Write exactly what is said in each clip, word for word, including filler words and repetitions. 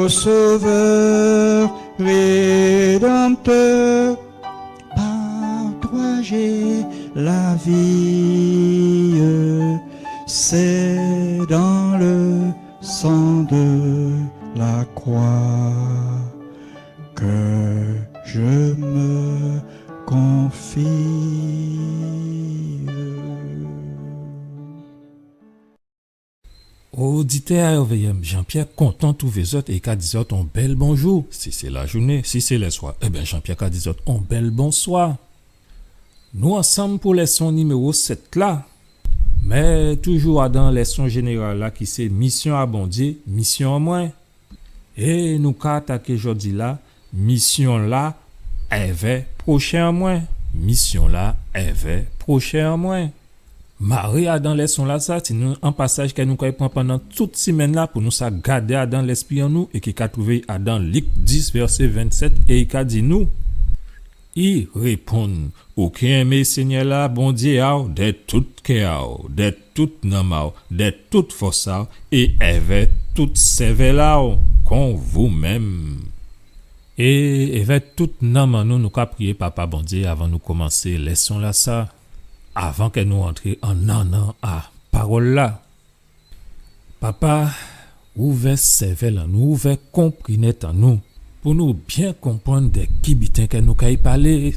Sauveur, Rédempteur, par toi j'ai la vie. C'est dans le sang de la croix que je me confie. Oditè A R V M, Jean-Pierre kontan twouvé zòt é ka di zòt on bèl bonjou. Si sé lajouné, si sé lèswa, ében, Jean-Pierre ka di zòt on bèl bonswa. Nou ansanm pou lèson niméwo sèt la. Mé toujou adan lèson jénéral la ki sé misyon a Bondyé, misyon an mwen. É nou ka ataké jòdi-la, misyon-la èvè pwochen an mwen. Misyon-la èvè pwochen an mwen. Maré adan lèson-lasa, tini on pasaj kè nou kay pran pandan tout simenn-la pou nou sa gadé adan lèspri an nou é ki ka twouvé adan Lik dis, vèsé vennsèt, é i ka di nou, I réponn, Ou ké enmé Sényè-la, Bondyé a'w, dè tout kè a'w, dè tout nanm a'w, dè tout fòs a'w, é èvè tout sèvèl a'w, kon vou menm. É èvè tout nanm an nou, nou ka priyé Papa Bondyé avan nou koumansé lèson-lasa, avan kè nou antré an nannan a pawòl-la. Papa, ouvè sèvèl an nou, ouvè konprinèt an nou, pou nou byen konprann dè ki biten kè nou kay palé.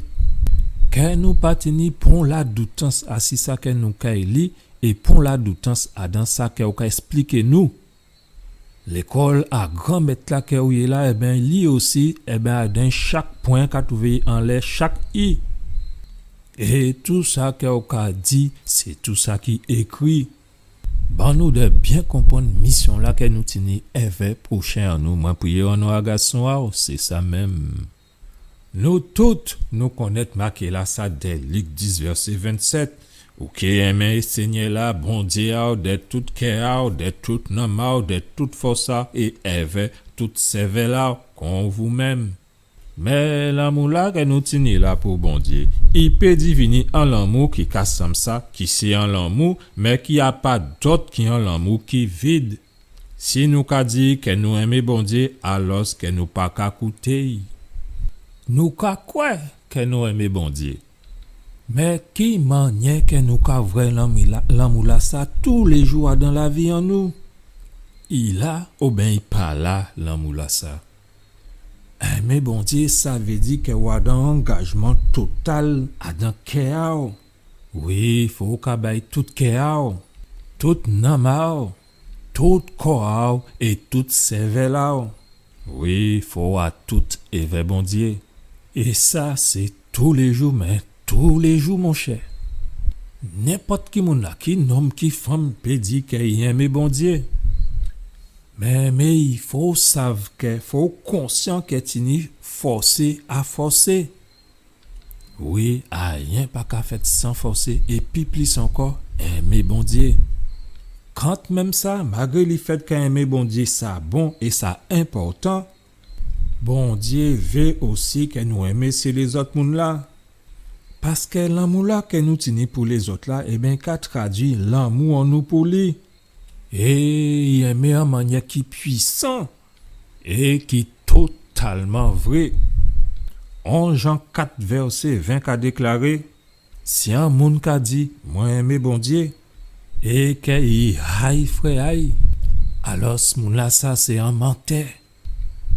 Kè nou pa tini pon ladoutans asi sa kè nou kay li, é pon ladoutans adan sa kè ou ka èspliké nou. Lékòl a Granmèt-la kè ou yé la, ében, li osi, ében, adan chak pwen ka twouvé anlè chak i. É tou sa kè ou ka di, sé tou sa ki ékri. Ban nou dè byen konprann misyon-la kè nou tini èvè pwochen an nou. Mwen priyé an non a Gason a'w, sé sa menm. Nou tout, nou konnèt maké-lasa dè Lik dis vèsé vennsèt. Ou ké enmé Sényè-la, Bondyé a'w, dè tout kè a'w, dè tout nanm a'w, dè tout fòs a'w, é èvè tout sèvèl a'w, kon vou menm. Mé lanmou-la kè nou tini la pou Bondyé, i pé divini on lanmou ki ka sanm sa, ki sé on lanmou, mé ki a pa dòt ki on lanmou ki vid. Si nou ka di kè nou enmé Bondyé, alòskè nou pa ka kouté'y. Nou ka kwè kè nou enmé Bondyé. Mé ki mannyè kè nou ka vwè lanmou-la, lanmou-lasa toulé jou adan lavi an nou? I la oben i pa la, lanmou-lasa? Enmé Bondyé, sa vé di kè ou adan angajman total adan kè a'w. Wi, fò ou ka bay tout kè a'w, tout nanm a'w, tout kò a'w é tout sèvèl a'w. Wi, fò ou a tout èvè Bondyé. É sa, sé toulé jou, mé toulé jou, monchè. Nenpòt ki moun-la, ki nonm, ki fanm, pé di kè i enmé Bondyé. Mé, mé i fò ou sav kè, fò ou konsyan kè tini fòsé a fòsé. Wi, ayen pa ka fèt san fòsé, é pi plis ankò, enmé Bondyé. Kantmenm sa, malgré lèfèt kè enmé Bondyé sa bon é sa enpòtan, Bondyé vé osi kè nou enmé sé lézòt moun-la. Paskè lanmou-la kè nou tini pou lézòt-la, ében, ka tradui lanmou an nou pou li. É i enmé an mannyè ki pwisan é ki totalman vré. On Jan kat vèsé ven ka déklaré, si on moun ka di, mwen enmé Bondyé, é kè i hay frè a'y, alòs moun-lasa sé on mantè.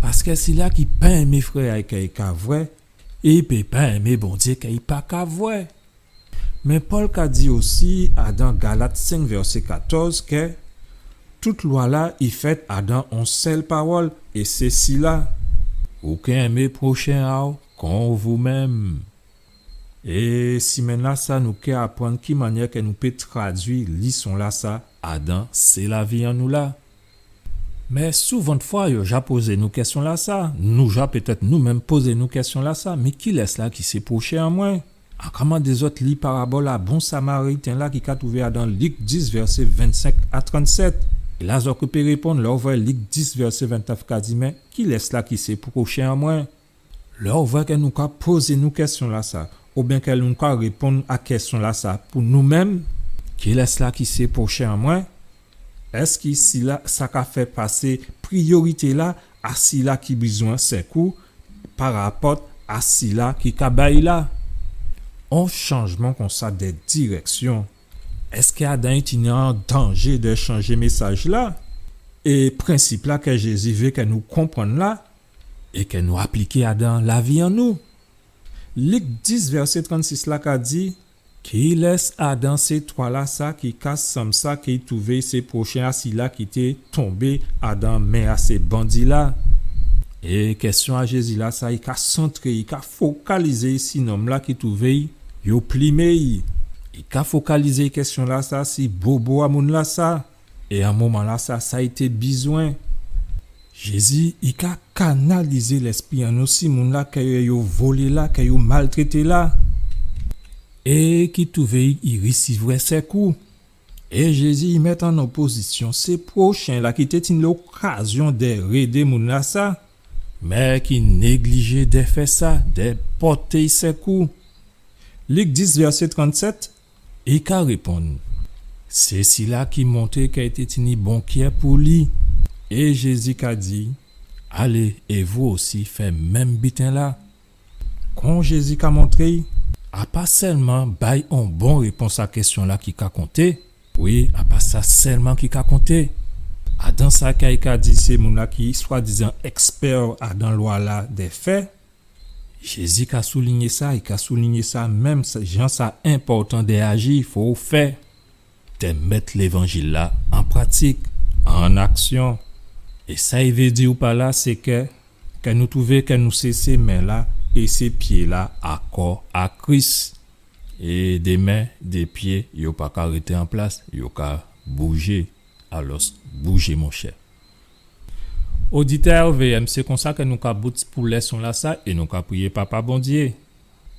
Paskè sila ki pa enmé frè a'y kè i ka vwè, i pé pa enmé Bondyé kè i pa ka vwè. Mé Pòl ka di osi, adan Galat senk vèsé katòz, kè tout lwa-la i fèt adan on sèl pawòl, é sé sila, ou ké enmé pwochen a'w kon ou menm. É simenn-lasa, nou ké aprann ki mannyè kè nou pé tradui lèson-lasa adan sé lavi an nou la. Mé souvantfwa, yo ja pozé nou kèsyon-lasa. Nou ja pétèt nou menm pozé nou kèsyon-lasa. Mé kilès-la ki sé pwochen an mwen? An ka mandé zòt li parabòl a bon Samariten-la ki ka twouvé adan Lik dis, vèsé vennsenk a trannsèt. É la zòt ké pé réponn, lè ou vwè Lik dis, vèsé vennsenk ka di, mé kilès-la ki sé pwochen an mwen? Lè ou vwè kè nou ka pozé nou kèsyon-lasa, oubyen kè nou ka réponn a kèsyon-lasa pou nou menm, kilès-la ki sé pwochen an mwen? Èskè sila, sa ka fè pasé priyorité-la a sila ki bizwen sèkou parapòt a sila ki ka bay la. On chanjman konsa dè dirèksyon. Èskè adan i tini an danjé dè chanjé mésaj-la? É prensip-la kè Jézi vé kè nou konprann la, é kè nou apliké adan lavi an nou. Lik dis vèsé trannsis la ka di, kilès adan sé twa-lasa ki ka sanm sa ki touvé sé pwochen a sila ki té tonbé adan men a sé bandi-la? É kèsyon a Jézi lasa, i ka santré, i ka fokalizé si nonm-la ki touvé yo plimé. I ka fokalizé kèsyon-lasa si bobo a moun-lasa. É an moman-lasa, sa i té bizwen. Jézi, i ka kanalizé lèspri an nou si moun-la kè yo volé la, kè yo maltrété la. É ki touvé i risivwè sèkou. É Jézi i mèt an opozisyon sé pwochen-la ki té tini lokazyon dè rédé moun-lasa, mé ki néglijé dè fè sa, dè pòté sèkou. Lik dis, vèsé trannsèt, i ka réponn, sé sila ki montré kè i té tini bon kè pou li. É Jézi ka di, alé, é vou osi fè menm biten-la. Kon Jézi ka montré, a pa sèlman bay on bon répons a kèsyon-la ki ka konté, wi, a pa sa sèlman ki ka konté. Adan sa kè i ka di sé moun-la ki swadizan èkspè adan lwa-la dè fè, Jézi ka soulinyé sa, i ka soulinyé sa menm, sa, jan sa enpòtan dè aji, fo ou fè. Dè mèt lévanjil-la an pratik, an aksyon. É sa i vé di pa la, sé kè, kè nou touvé kè nou sé, sé men-la é sé pyé-la a kò a Kris. É dé men, dé pyé, yo pa ka rété an plas, yo ka boujé. Alòs, boujé, monchè. Oditè R V M, sé konsa kè nou ka bout pou lèson-lasa é nou ka priyé Papa Bondyé.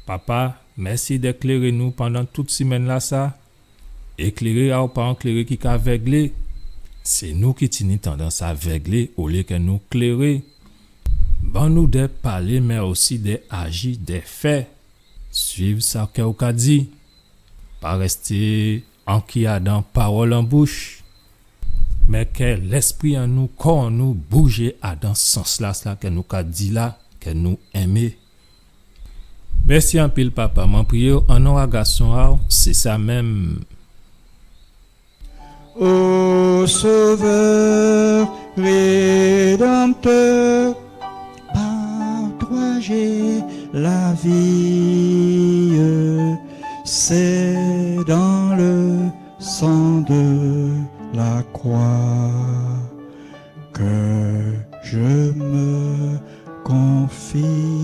Papa, mèsi dè kléré nou pandan tout simenn-lasa. Ékléré a ou pa on kléré ki ka avèglé. Sé nou ki tini tandans avèglé olyé kè nou kléré. Ban nou dè palé, mé osi dè aji, dè fè. Suiv sa kè ou ka di. Pa rèsté anki adan pawòl an bouch. Mé kè lèspri an nou, kò an nou boujé adan sans-lasa kè nou ka di la, kè nou enmé. Mèsi anpil, Papa. Mwen priyé'w an non a Gason a'w, sé sa menm. Ô Sauveur Rédempteur, par toi j'ai la vie, c'est dans le sang de la croix que je me confie.